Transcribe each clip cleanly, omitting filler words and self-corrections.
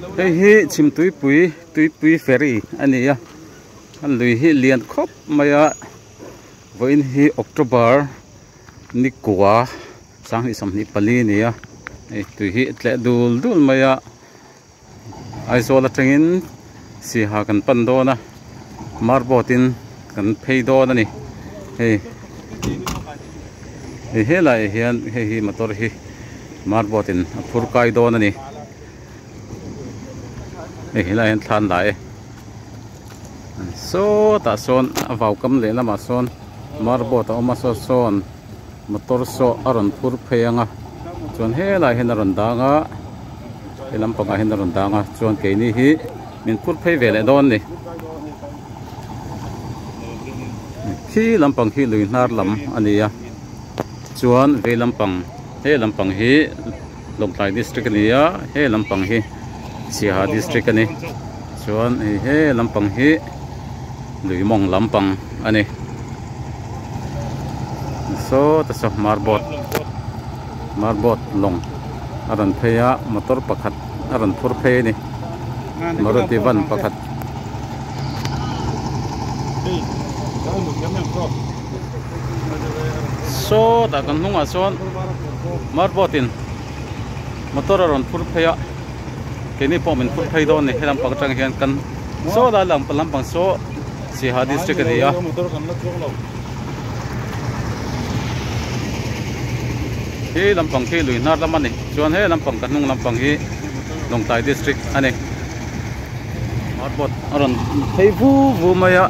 Hei hi chhimtuipui tuipui ferry a ni a a lui hi lian khawp mai a vawiin hi october ni kua sanghnih sawmhnih pali a ni a hei tui hi a tleh dul dul mai a Aizawl atangin Siaha kan pan dawn a marboat in kan phei dawn a ni hei hei helaiah hian hei hi motor hi marboat in a phur kai dawn a ni hei helaiah hian thla an la e sawtah sawn a vau kam leh lamah sawn marboat a awm a saw sawn motor saw a rawn phur phei ang a chuan helaiah hian a rawn dang a he lampangah hian a rawn dang a chuan keini hi min phur phei ve leh dawn a ni khi lampang khi lui hnar lam a ni a chuan vei lampang he lampang hi Lawngtlai district a ni a he lampang hi Siaha district a ni chuan hei he lampang hi lui mawng lampang a ni sawta saw marboat marboat lawng a rawn phei a motor pakhat a rawn phur phei a ni maruti van pakhat. Sawtah kan hnungah sawn marboat in motor a rawn phur phei a keini pawh min phur phei dawn a ni he lampang atang hian kan saw lai lampang saw Siaha district a ni a. He lampang khi lui hnar lam a ni chuan he lampang ka hnung lampang hi Lawngtlai district a ni. Marboat a rawn phei vu vu mai a.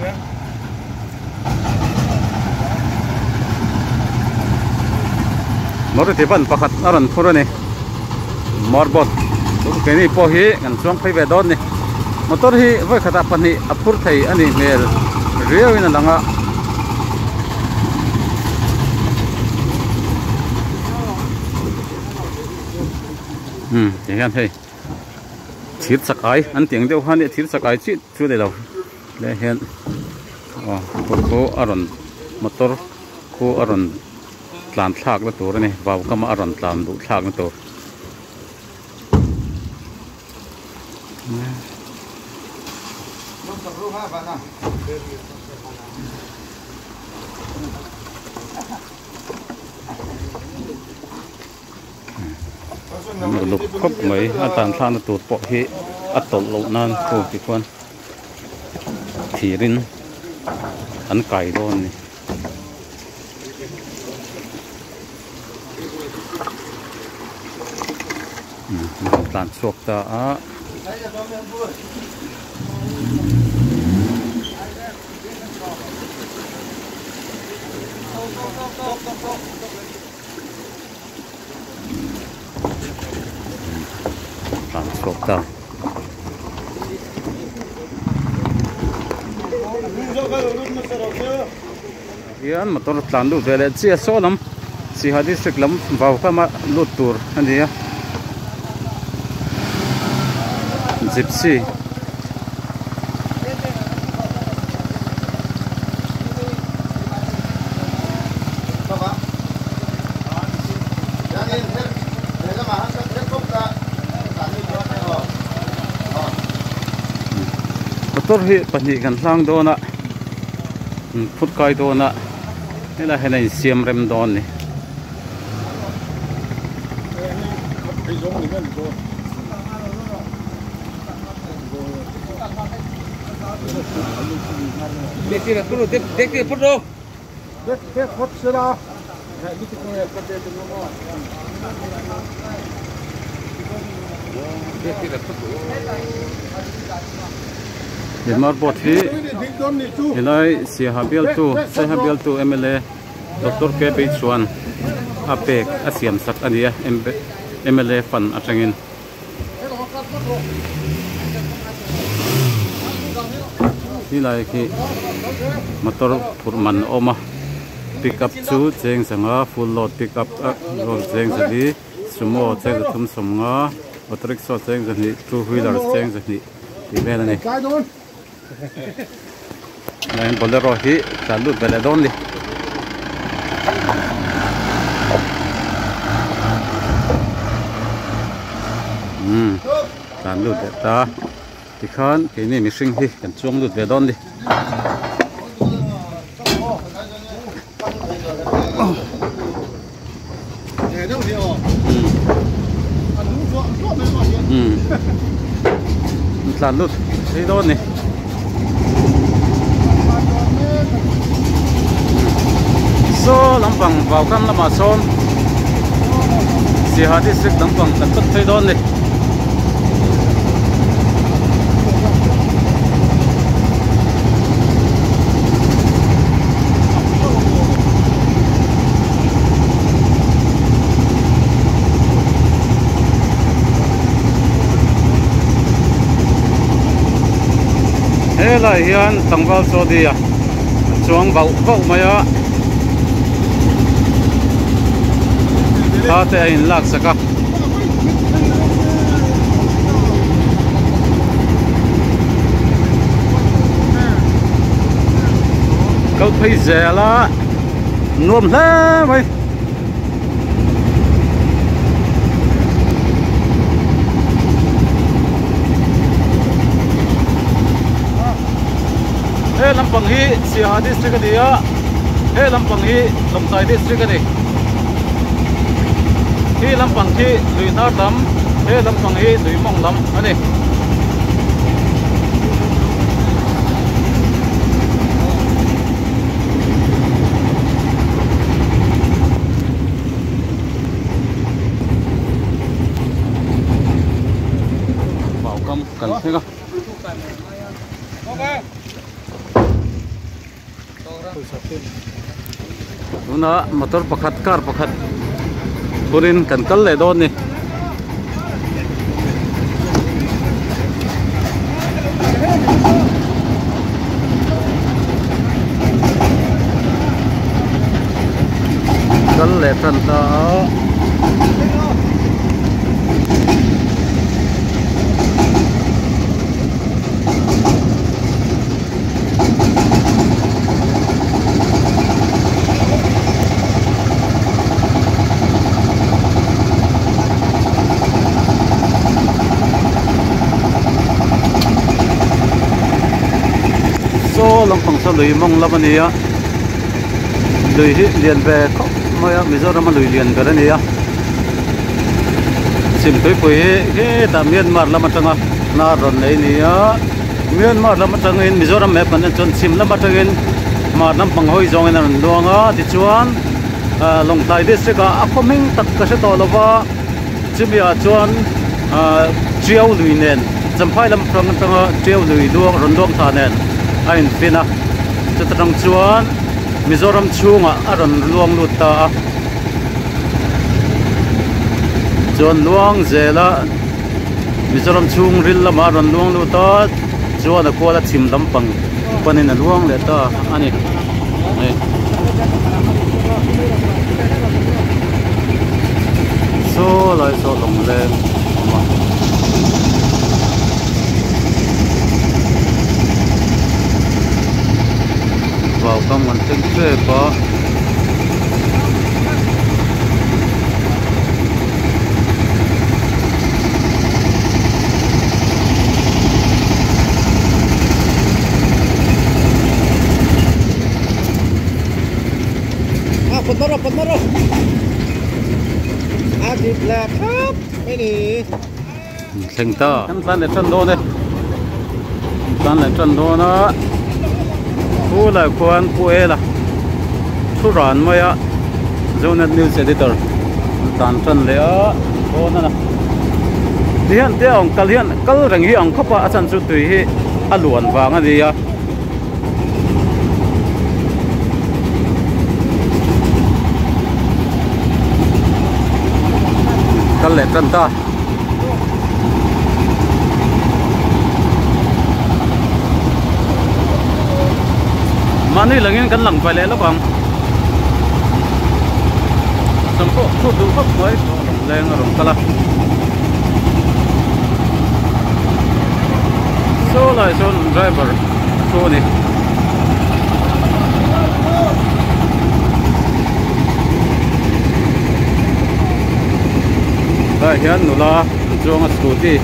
Maruti van pakhat a rawn phur a ni marboat keini pawh hi kan chuang phei ve dawn a ni motor hi vawi khatah pahnih a phur thei a nih hmel riau in a lang a. Umm ti hian hei thir chak ai an tih ang deuh kha a nia thir chak ai chiah chu a ni lo tlaiah hian aw khu a rawn motor khu a rawn tlan thlak na tur a ni vau kam a a rawn tlan duh thlak na tur. An uluk khawp mai a tlan thlak na tur pawh hi a tawlh loh nan khu tikhuan thirin an kai dawn a ni. An tlan chhuak ta a. Tlan chhuak ta. Hian motor tlan lut ve leh chiah saw lam Siaha district lam vau kama lut tur a ni a gypsy motor hi pahnih kan hlang dawn a. An phut kai dawn a helai hian a insiam rem dawn a ni. He marboat hi helai Siaha bialtu Saiha bialtu mla Doctor K Beichuan a pek a siam sak a ni a mla fund atangin. Helai khi motor phurh man a awm a pick up chu cheng sangha full load pick up a load cheng zali sumo cheng zathum sawmnga auto rickshaw cheng zahnih two wheeler cheng zahnih tih vel a ni chuan bolero hi tlan lut ve leh dawn a ni. Tlan lut leh ta tikhan keini mihring hi kan chuang lut ve dawn a ni. Tlan lut thei dawn a ni. Saw lampang Vaukam lamah sawn Siaha district lampang kan chawt phei dawn a ni. Helai hian tlangval Saudi a chuang vauh vauh mai a thla te a in lak sak a. Kal phei zel a nuam hle mai. He lampang hi Siaha district a ni a he lampang hi Lawngtlai district a ni khi lampang khi lui hnar lam he lampang hi lui mawng lam a ni. Vaukam kan thleng a. Tuna motor pakhat car pakhat phurin kan kal leh dawn a ni. Kal leh tan ta a. Saw lampang saw lui mawng lam a ni a lui hi lian ve khawp mai a Mizoram a lui lian ber a ni a chhimtuipui hi hetah Myanmar lam atanga hnar rawn nei a ni a. Myanmar lam atangin Mizoram map an en chuan chhim lam atangin hmar lampang hawi zawngin a rawn luang a tichuan ah Lawngtlai district ah a khaw hming tak ka hre tawh lova chumi ah chuan ah Tiau lui nen Champhai lam atang atanga Tiau lui luang rawn luang thla nen a infin a chuta tang chuan Mizoram chhungah a rawn luang lut ta a chuan luang zela. Mizoram chhung ril lamah a rawn luang lut a chuan a kual a chhim lampang panin a luang leh ta a ni hei saw lai saw lawng leng a awm a. Vaukam an thleng tep a. Thleng ta kan tlan leh tan dawn e tlan leh tan dawn a khu lai khuan pu ela thu ran mai a Zonet news editor an tlan tan leh a dawn a ti hian te ang kal hian kal reng hi ang khawp a a chhan chu tui hi a luan vang a ni a. Kal leh tan ta. Mahni langin kan lang pai leh lawk ang. Sam pawh chhut duh khawp mai leng a rawn kal a. Saw lai sawn driver a thu a ni. Tlaiah hian nula an chuang a scooty.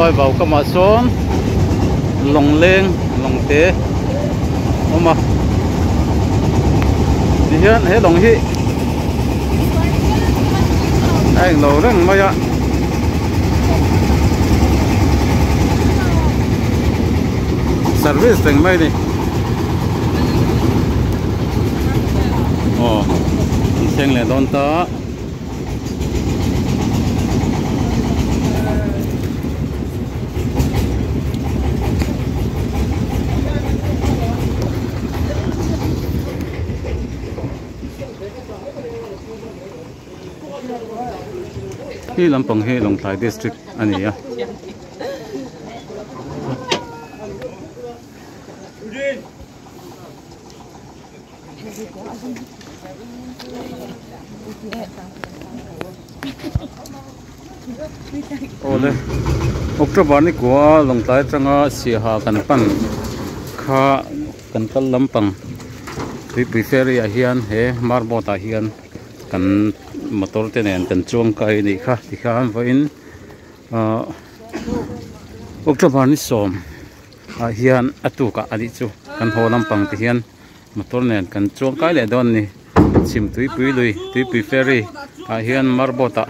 Khulai vau kamah sawn lawng leng lawng te a awm a tihian he lawng hi a englo reng mai a. Service reng mai a ni aw an thleng leh dawn ta. Hi lampang hi Lawngtlai district a ni a. Awle October ni kua Lawngtlai atanga Siaha kan pan kha kan kal lampang tuipui ferry ah hian he marboat ah hian kan motor te nen kan chuang kai a nih kha tikhan vawiin ahh October ni sawm. Ah hian a tukah a nih chu kan haw lampang te hian motor nen kan chuang kai leh dawn a ni chhim tuipui lui tuipui ferry ah hian marboat ah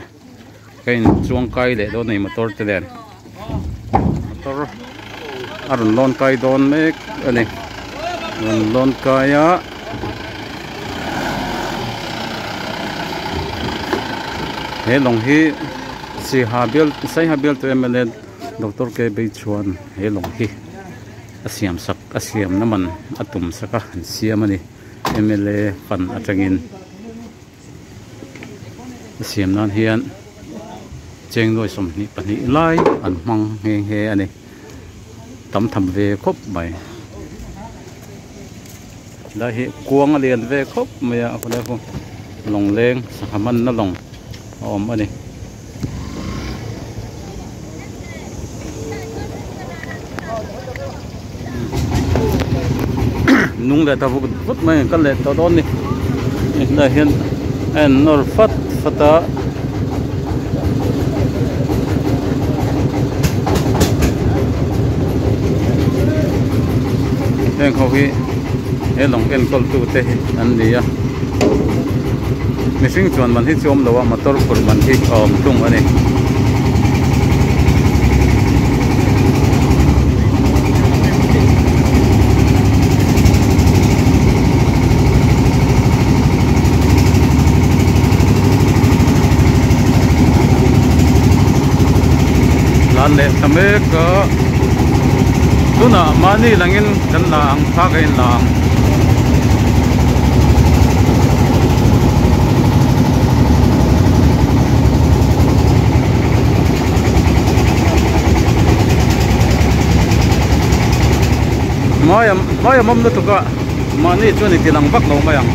ka in chuang kai leh dawn a ni motor te nen motor a rawn lawn kai dawn mek a ni rawn lawn kai a. He lawng hi Saiha bial Saiha bialtu mla Doctor K Bei chuan he lawng hi a siam sak a siam na man a tum sak a an siam a ni mla fund atangin a siam nan hian cheng nuai 22 lai an hmang nghe nghe a ni tam tham ve khawp mai lai hi kuang a lian ve khawp mai a lawng leng sangha manna lawng a awm a ni. Nung leh ta vut vut mai ang kal leh tawh dawn ni hetlai hian a en nawr fat fat a. Heng ho hi he lawng enkawl tu te hi an ni a mihring chuan man hi chu awm lo a motor phurh man hi a awm thung a ni. Lan leh ta mek a tunah mahni langin kan la ang phak a in la ang. Hmai a hmai a mawm lutuk a mahni chuan i ti lang vak lo mai ang.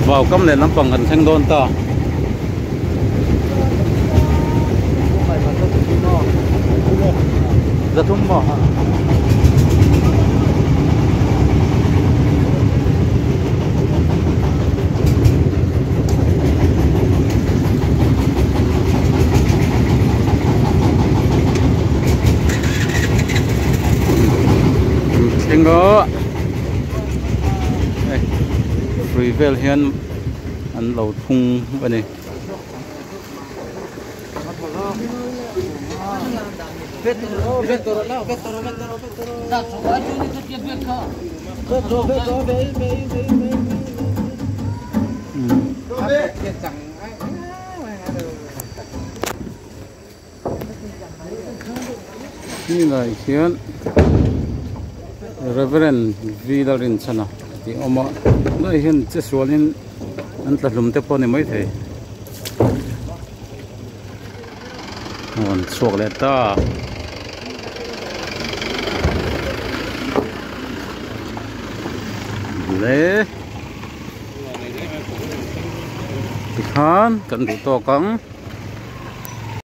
Vau kam leh lampang kan thleng dawn ta. Zathum maw? Thleng a hei hrui vel hian an lo thung a ni. Helai hian Reverend V Lalrinchhana tih a awm a helai hian che sualin an tla hlum te pawh a ni maithei a rawn chhuak leh ta. Le tikhan kan duh tawk ang.